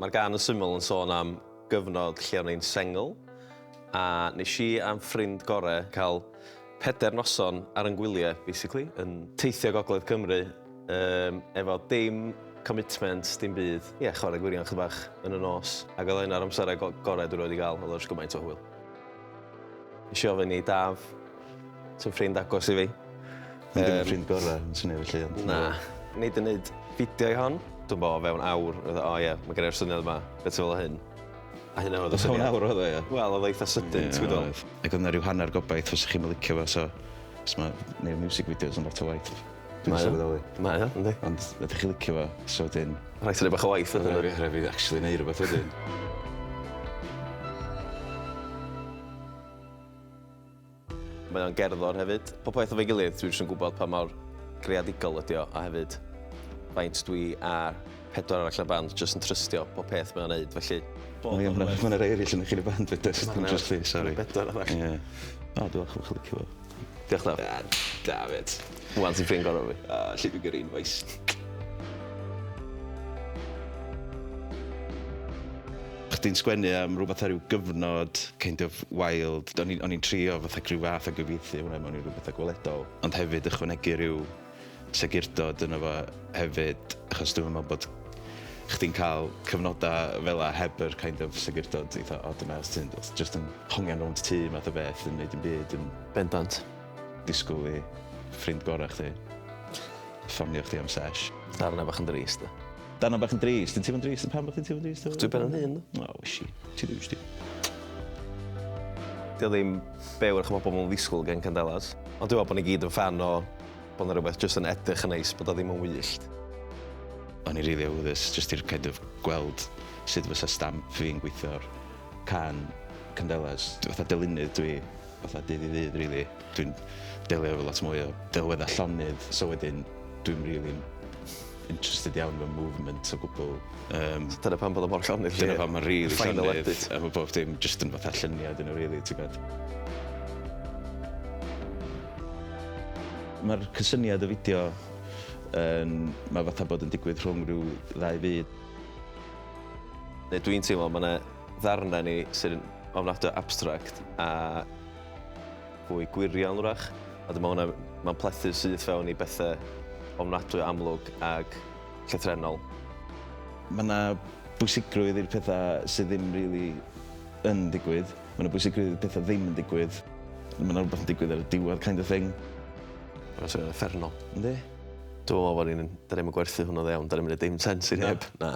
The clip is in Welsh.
Mae'r gân yn syml yn sôn am gyfnod lle o'n i'n sengl, a nes i a'm ffrind gore cael pedair noson ar 'yn gwyliau, basically, yn teithio Gogledd Cymru efo dim commitment, dim byd. Ie, chwarae gwirion chydig bach yn y nos, ac oedd o un o'r amserau gorau dwi 'rioed 'di gael, oedd o jyst gymaint o hwyl. Nes i ofyn i Daf, sy'n ffrind agos i fi. Mae'n ddim y ffrind gorau, yn swnio felly. Ond... Na. Ni 'di wneud fideo i hon. Dwi'n bo, fewn awr, oedd o, ie, mae gen i'r syniad yma, beth ti'n feddwl o hyn? A hynna oedd y syniad. Fewn awr oedd o, ie. Wel, oedd o eitha sydyn, ti'n gwybod? Ac oedd 'na rhyw hanner gobaith fysa chi'm yn licio fo, so... Cos mae neud music videos yn lot o waith. Dwi'n sylweddoli. Mae o, yndi. Ond ydych chi'n licio fo, so wedyn... Rhaid ti neud bach o waith wedyn. Rhaid fi actually neud rhywbeth wedyn. Mae o'n gerddor hefyd. Popeth efo'i gilydd, dwi jyst yn gwybod pa mor greadigol ydi o, a hefyd faint dwi a'r pedwar arall yn y band jyst yn trystio pob peth mae o'n neud, felly... O ie, ma' 'na ma' 'na rei erill yn y band 'fyd does? Dim jyst fi, sori. Ma' 'na bedwar arall. Ie. O, dwi falch bo' chi licio fo. Diolch Daf. Da, mêt. Ŵan ti'n ffrind gorau fi. O, lle dwi'n gyrru invoice. Chdi'n sgwennu am rwbath ar ryw gyfnod kind of wild. O'n i'n o'n i'n trio fatha ryw fath o gyfieithu hwnna mewn i ryw betha gweledol, ond hefyd ychwanegu ryw segurdod yno fo hefyd, achos dwi'm yn me'wl bod chdi'n ca'l cyfnoda fela heb yr kind of segurdod eitha od yna os ti'n os jyst yn hongian rownd tŷ math o beth yn neud dim byd yn... Bendant. Disgwl i ffrind gora chdi ffonio chdi am sesh. Darna bach yn drist de. Darna bach yn drist, ti'n teimlo'n drist, pam bo' chdi'n teimlo'n drist? Dwi ben 'yn hun. O wyshi, ti ddim wsti. 'Di o ddim be' wrach ma' pobol yn ddisgwyl gen Candelas. Ond dwi me'wl bo' ni gyd yn ffan o bo' 'na rwbeth jyst yn edrych yn neis bod o ddim yn wyllt. O'n i rili awyddus jyst i'r kind of gweld sut fysa stamp fi'n gweithio ar cân Candelas. Fatha dylunydd dwi fatha dydd i ddydd rili. Dwi'n delio efo lot mwy o delwedda llonydd so wedyn dwi'm rili'n interested iawn mewn movement o gwbl. Yym. So dyna pam bod o mor llonydd. Dyna pam ma'n rili llonydd. Final edit. A ma' bob dim jyst yn fatha llunia 'dyn nhw rili ti'n gwbod. Ma'r cysyniad o fideo yn... ma' fatha bod yn digwydd rhwng rhyw ddau fyd. Neu dwi'n teimlo ma' 'na ddarnau ni sy'n ofnadwy o abstract a fwy gwirion wrach. A dwi'n meddwl hwnna, mae'n plethu syth fewn i bethau ofnadwy o amlwg ag llythrennol. Mae 'na bwysigrwydd i'r pethau sydd ddim rili yn digwydd. Mae 'na bwysigrwydd i'r pethau ddim yn digwydd. Mae 'na rywbeth yn digwydd ar y diwedd kind of thing. Mae'n swnio'n uffernol. Yndi? Dwi'n meddwl bod ni'n... 'Dan ni'm yn gwerthu hwnna dda iawn, 'dan ni'm yn neud dim sense i neb. Na.